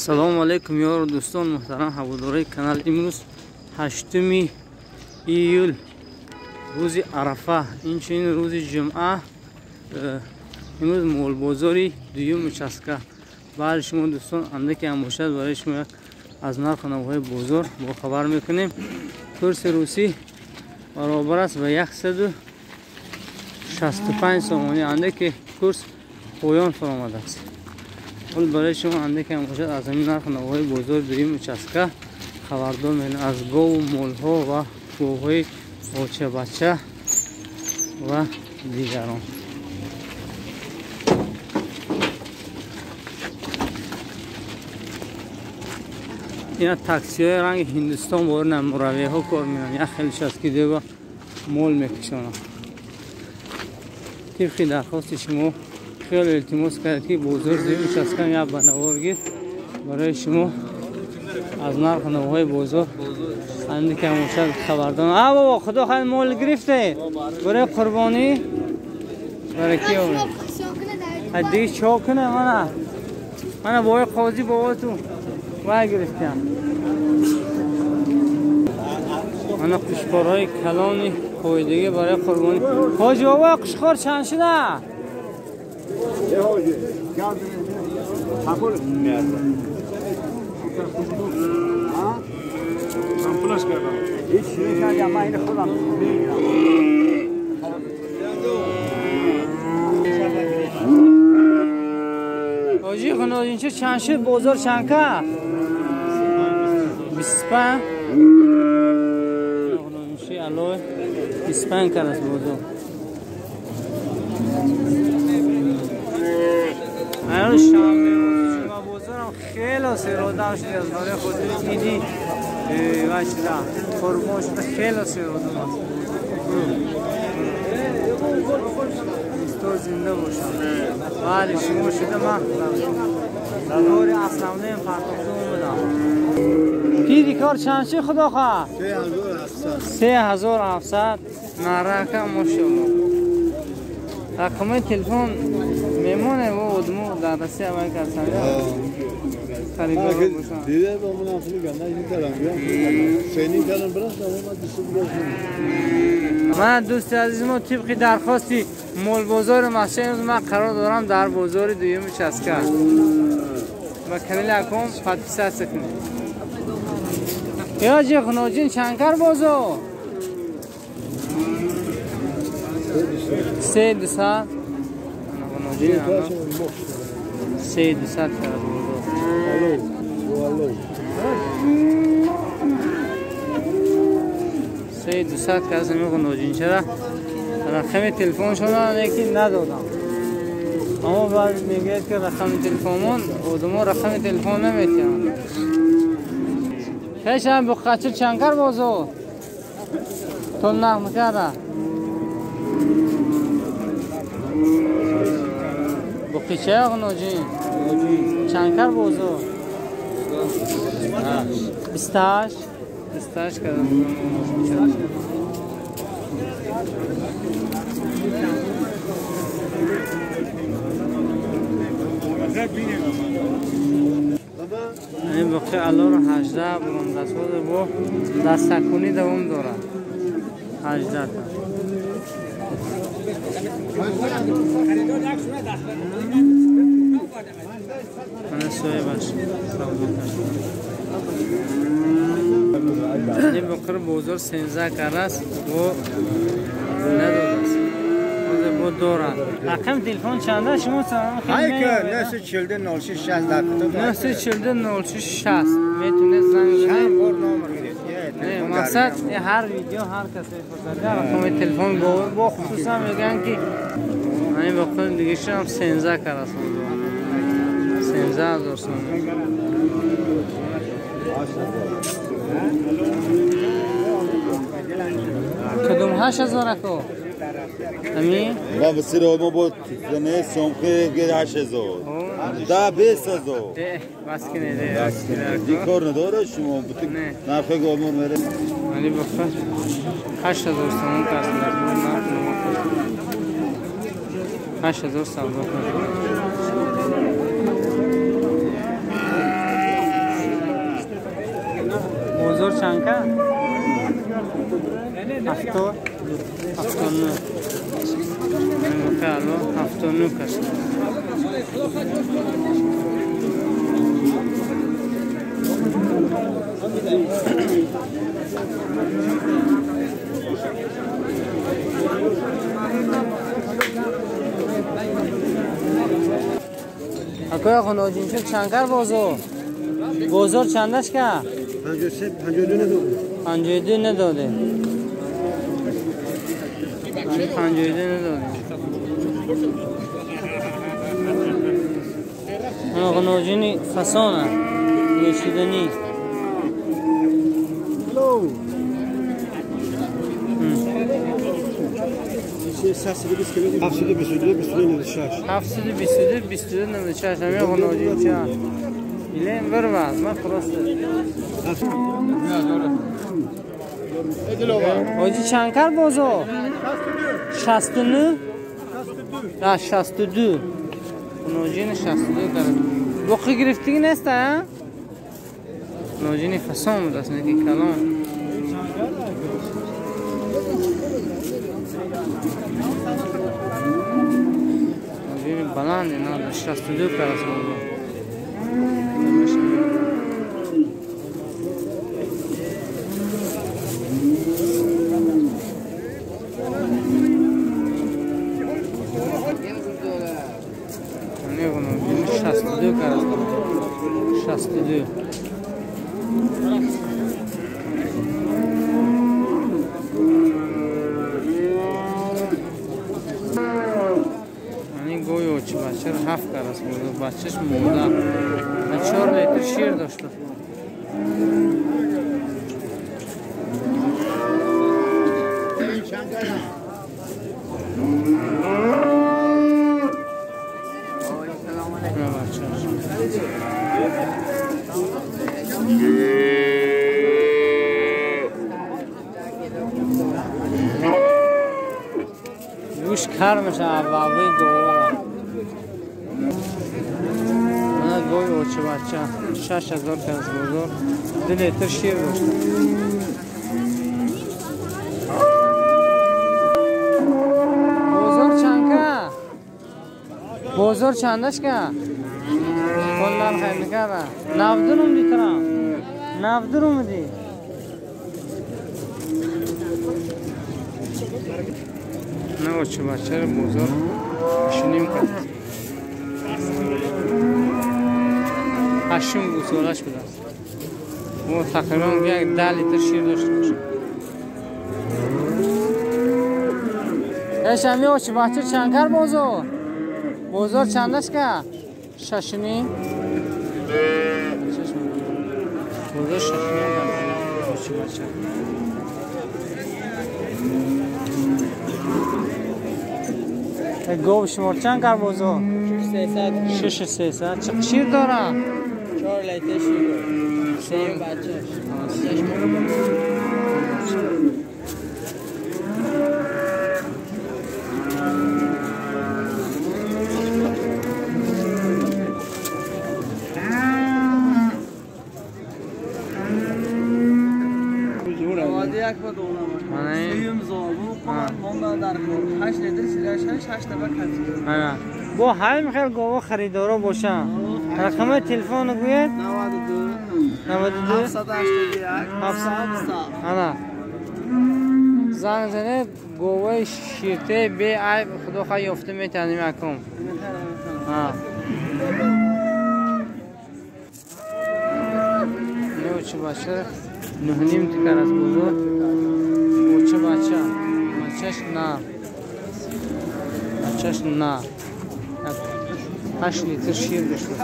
Салому алейкум, ёру дӯстон, муҳтарам ҳаводорои канал. Имрӯз 8 июл, рӯзи Арафа, инчунин рӯзи ҷумъа. Имрӯз молбозори дуюм участка. Баъди шумо дӯстон андаке ҳам бошад барои шумо аз нарху навоҳои бозор бохабар мекунем. Курси русӣ баробар аст ба 165 сомонӣ, андаке курс поён фаромадааст. Ҳол барои шумо андаке ҳам бошад аз ҳамин нарху навоҳои бозори дуюм участка хабардор мекунем, аз гову молҳо ва говҳои очабача ва дигарон. Ина таксиҳои ранги Ҳиндустон борина муравияҳо кор мекунанд, як хелеш аст ки дева мол мекушонанд. Тибқи дархости шумо хеле илтимос кард ки бозор дуюм участка як ба навор гир барои шумо аз нарху навоҳои бозор андаке ҳам бошад хабардор. А бобо, худо хайр, мол гирифте барои қурбонӣ, барои ки овард? Диги чо кунем? Мана бобои қозӣ боботу вай гирифтам. Мана қушқорҳои калони қоидагӣ барои қурбонӣ. Ҳоҷи бобо, қушқор чанд шуда? Ҳоҷи хунозинча чанд шуд? Бозор чанд кард? 25. Хунозинчи алой 25 кард аст бозор. Ана шанбе ҷумъа бозорам хеле серодам шуд аз барои хотири иди вай шуда қурбон шуда, хеле серодам аст. Дӯсто зинда бошам. Бале, шумо шуда ман дори аславнаем партохта омадам. Пири кор чанд шуд, худо хоҳад? 3700 нарака, мошалло. Рақамои телефон мемоне во одмо дар Россия вай кардсан. Харидор бошанд. Дида ба ман афли ганда ин кардам. Сени кардам брас омад дӯст. Ман дӯсти азиз мо тибқи дархости молбозори масҷид имрӯз ман қарор дорам дар бозори дуюми участка. Ба канали аком подписаться кунед. Ё ҷи хуноҷин чанд кар бозор? 3200. 3200 кард бозор. 3200 кард ҳамин хуноҷинчара. Рақами телефоншона лекин надодам. Аммо баъд мегӯяд ки рақами телефонмон одамо рақами телефон наметиҳанд. Хешам буққачир чанд кар бозор? Тол нақд карда. Буқича хуноҷин чанд кар бозор? 28. 28 кард. Ин буқи аллоро 18 бурондааст, ҳозир бо дастакунӣ давом дорад. 18 та. Мана соҳибаш савдо кард. Ин буқиро бозор 13 кардааст, бо надодааст. Ҳозир бо дорад. Рақами телефон чанд аст? Шумо Хайка 942 06 60 942 06 60 метавонед занг бизанед. Чанд бор номер гирифт. Мақсад ҳар видео ҳар касе мепурсад рақами телефон бо хусусан мегӯянд ки ҳамин буқи дигашам 13 кардааст бозор. 13,000 сомон. Кадом 8,000 ако? Ами? ма бисир одмо бо не сомхи 8,000. Да 20,000. Бас кинед, бас кинед. Ди кор надора шумо нархи одмо мере. Али баха 8,000 сомон каст нарх 8,000 савдо кард. чанд ка? 70, 79. Алло, 79 кас. Акоя хоноҷинчо чанд кар бозор? Бозор чандаш ка? 53, 52 надоде. 52 надоде. 52 надоде. Хоноҷини фасона нӯшиданӣ. 722 22 96. 722 22 96. Ҳамин хоноҷинча. Илем bir vaz, man просто. Ҳоҷи чанд кар бозор? 69? На, 62. Хоноҷини 62 кар. Боқи гирифтагӣ нест, а? Хоноҷини фасон будааст, неки калон. Хоноҷини баланд, ина 62 кар аст бозор. 62 кар аст. 62. Ани гови очи бача 7 кар аст. Бачаш мода. 4 литр шир дошта. گوش کر میشه عوضی گوه. من گوی اوچه بچه 6000 کس بازار 2 لیتر شیر داشته. بازار چند که؟ بازار چندش که؟ کلن خیر نکردن. 92 لیترم. 92 دی. نه اوچه بچه بازار شنیم کرد. 8 گوسالش بوده است. و تقریبا یک 10 لیتر شیر داشته باشه. اش همی اوچه بچه چند کر بازار؟ بازار چندش که؟ 6.5. بازار 6.5 اوچه بچه. گاو شمار چند کر بازار؟ 6 300. چه شیر داره؟ 4 لیتر شیر داره. سه بچه‌ش. бо ҳамин хел гова харидоро бошанд. Рақами телефон гӯед? 92 92 781 777. Ана занг занед, говаи ширтаи беайб худо хоҳ ёфта метавонем акум. Неочи бача 9.5 тикар аст бозор. Очи бача бачаш на бачаш на 8 литр шир дошта.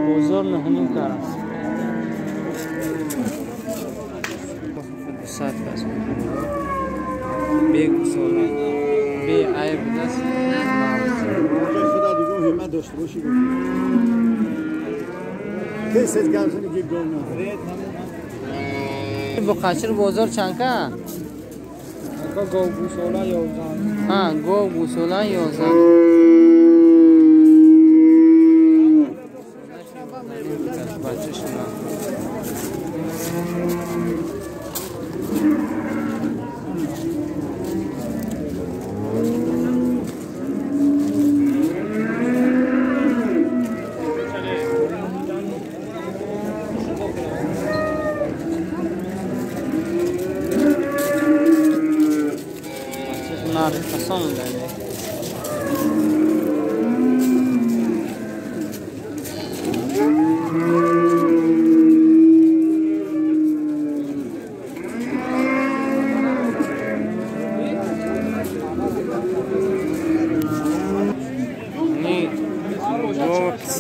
Бозор 9.5 кар аст. 200 кас. Бе гусола. Бе айб даст. خدا دیگه همت داشته باشی. کس از گمزنی که گم نه. با قچر بازار چند کا؟ گاو گوساله 11. ها گاو گوساله 11.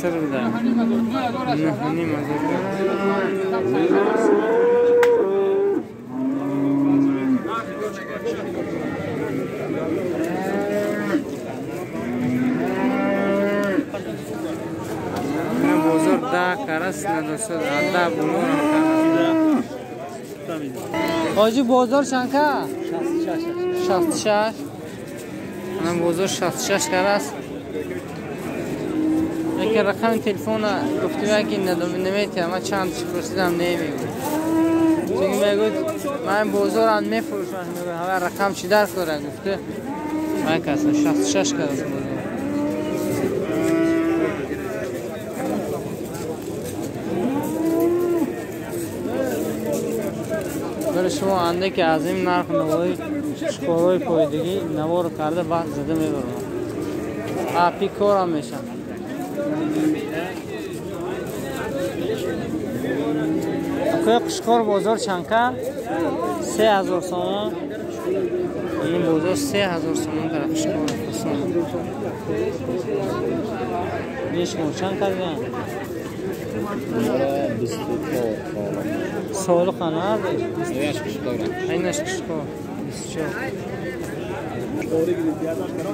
سر بوده 9,500. بازار 10 کرس نداشت 10 بلور هم. حاجی بازار چند که؟ 66. من بازار 66 کرس. یکی رقم تلفن گفتی که نمی‌تونم من چند چی پرسیدم نمیگه. چون میگفت من بازار هم میفروشم میگه همه رقم چی در کاره گفته من کسا 66 کرس بازار. برای شما اندک از این نرخ نوای شکارهای پایدگی نوار کرده بعد زده میبرم. اپی کارم میشم. اکوی قشقار بازار چند که؟ 3000 سومان. این بازار 3000 سومان در قشقار فسان. نیش مو چند کردن؟ 24 سال خانه اینش قشقار 24.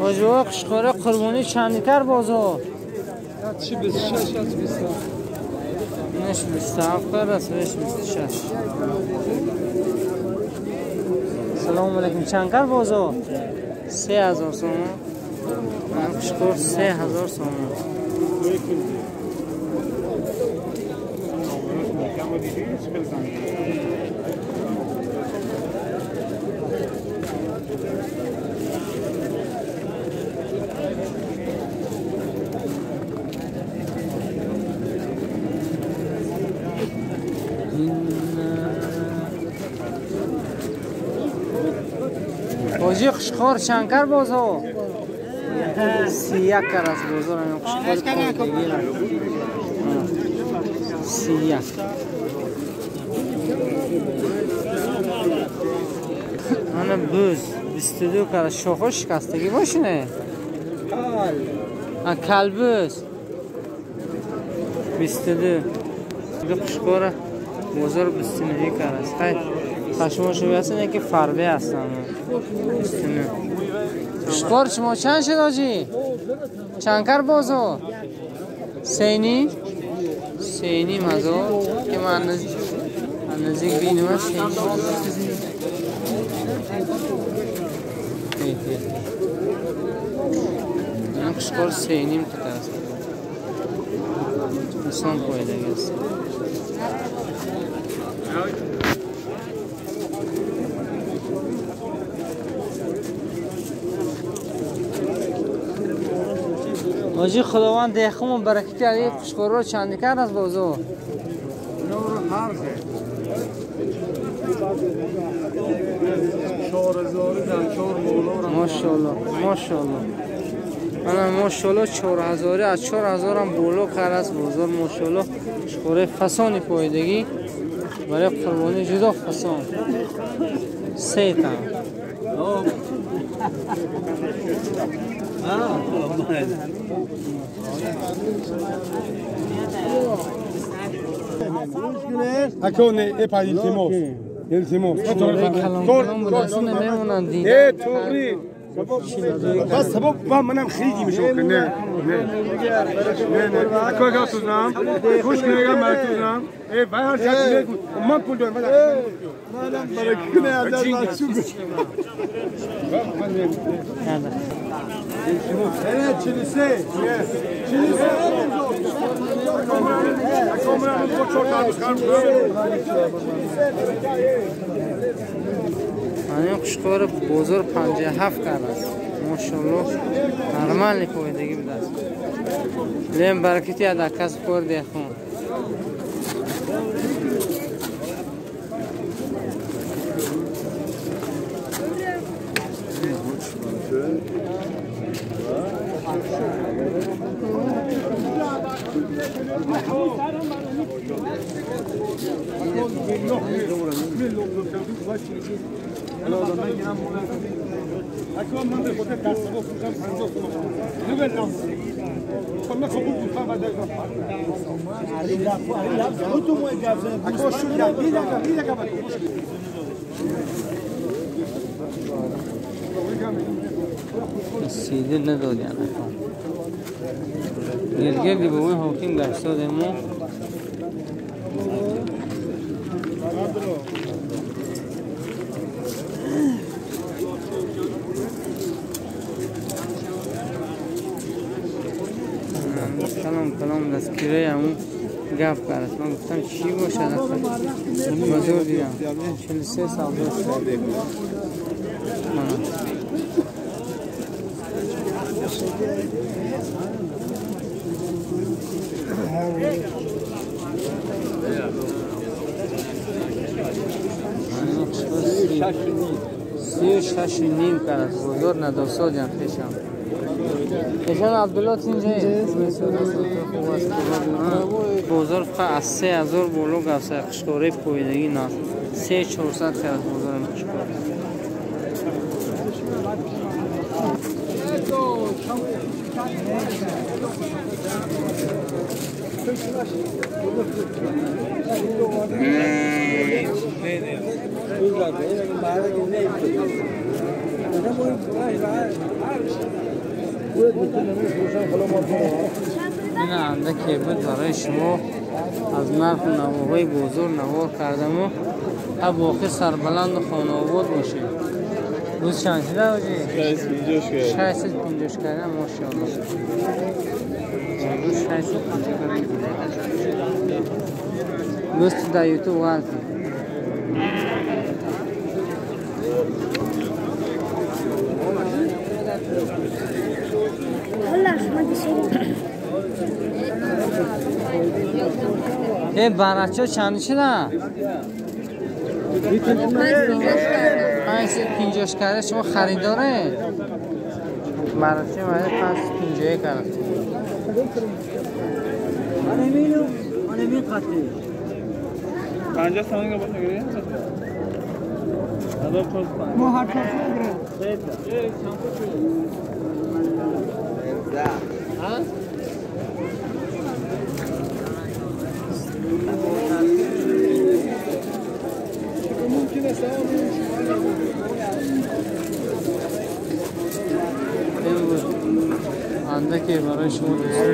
حاجی قشقار قربانی چند کر بازار؟ چی 26 از 27. اینش 27 کر است وش 26. سلام علیکم. چند کر بازار؟ 3000 سومان. قشقار 3000 سومان. حاجی قشقار چند کر بازار؟ 31 کر است بازار. این قشقار پایدگی 31. انا بوز 22 کر شاخه شکستگی باشه نه؟ کلبوز 22. قشقار بازار 29 کر است. خیلی خشماشو بیاستن که فربه هستن 29. قشقار شما چند شد حاجی؟ چند کر بازار؟ 3.5 3.5 که من نزدیک بینیم 3.5. این قشقار 3.5 تا است. انسان پایدگی است. حاجی خداوند دهخمون برکتی علی قشقار رو چند کرد از بازار؟ ماشاءالله ماشاءالله. انا ماشاءالله 4000 از 4000 هم بالا کرد از بازار. ماشاءالله قشقار فسانی پایدگی برای قربانی جدا فسان 3 تا. اكون اي التماس التماس ايه تغري بس سبب منم خیلی میشه نه نه نه اكو گاتوزم خوش کنه مرتوزم ای هر چیزی من پول دارم منم برای از Evet, 43. 43. این قشقار بازار 57 کرد است. ماشاءالله نرمال پایدگی بوده است. لیم برکتی از کسب کار دهخون. سیده ندادی گرگردی به اون حاکم گشت دادیم ما. کلام کلام دستگیره همون گپ کرد. من گفتم چی باشه بزرگ دیدم 43 سال داشت. سی و شش نیم کرد بزرگ نداشت پیشم. پیشان عبدالله اینجا بازار فقط از 3000 بالا گفت قشقاری پایدگی نه 3400 کرد بازار قشقاری. این اندکی بود برای شما از نرخ نواهای بازار نوار کردم و باقی سربلند و خانه آباد باشید. روز چند شده باشی؟ 650 کرده ماشاءالله. روز 650 کرده. دوست در یوتیوب غلطی. ای برچه چند شده؟ 550 کرده. شما خریداره؟ برچه باید 551 کرده. 50 تومن که باشه گیری؟ ما هر اندکی برای شما دوستان.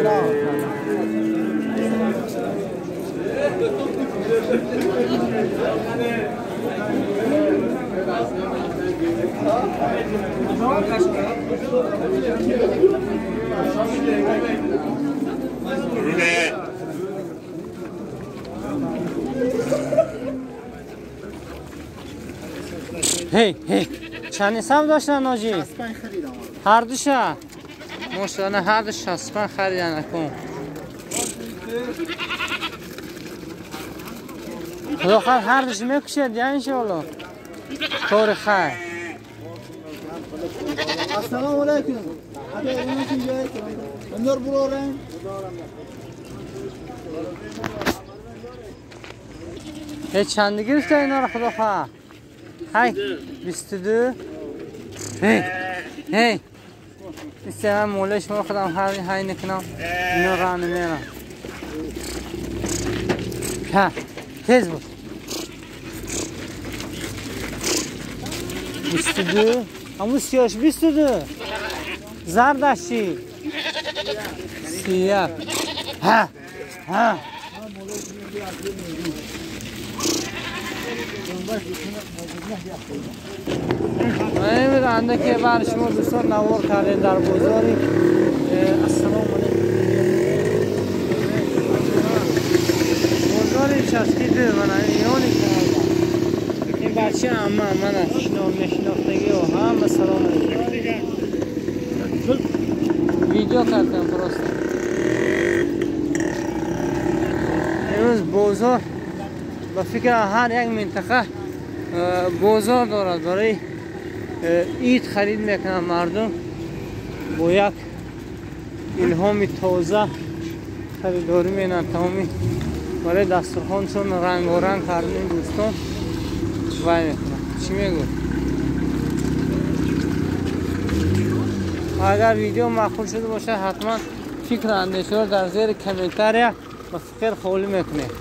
هی هی چند حساب داشتن ناجی؟ هر دوشه ماشاءالله هر دو 65 خریدن اکن. خدا خیر هر دوش میکشد یا انشاءالله. طور خیر. السلام علیکم. اندر برورن. هی چند گرفته اینا رو خدا خیر؟ هی 22. هی هی ایسته من موله شما خودم هی نکنم اینا را نمیرم. ها تیز بود 22. همون سیاش 22 زردشی سیاه. ها ها این اندکی بر شما دوستان نوار کردیم در بازاری. السلام علیکم. بازاری چسکی دو من یعنی این بچه عمه من نشناختگی و هم سلام علیکم. ویدیو کردم پروست. امروز بازار با فکر هر یک منطقه بازار دارد برای عید خرید میکنن مردم با یک الهام تازه خریداری میکنن. تمامی برای دسترخوانشون رنگ و رنگ کردن دوستان وای میکنن. چی میگو؟ اگر ویدیو معقول شده باشه حتما Фикр андешаро дар зери комментария ба фикр холӣ мекунед.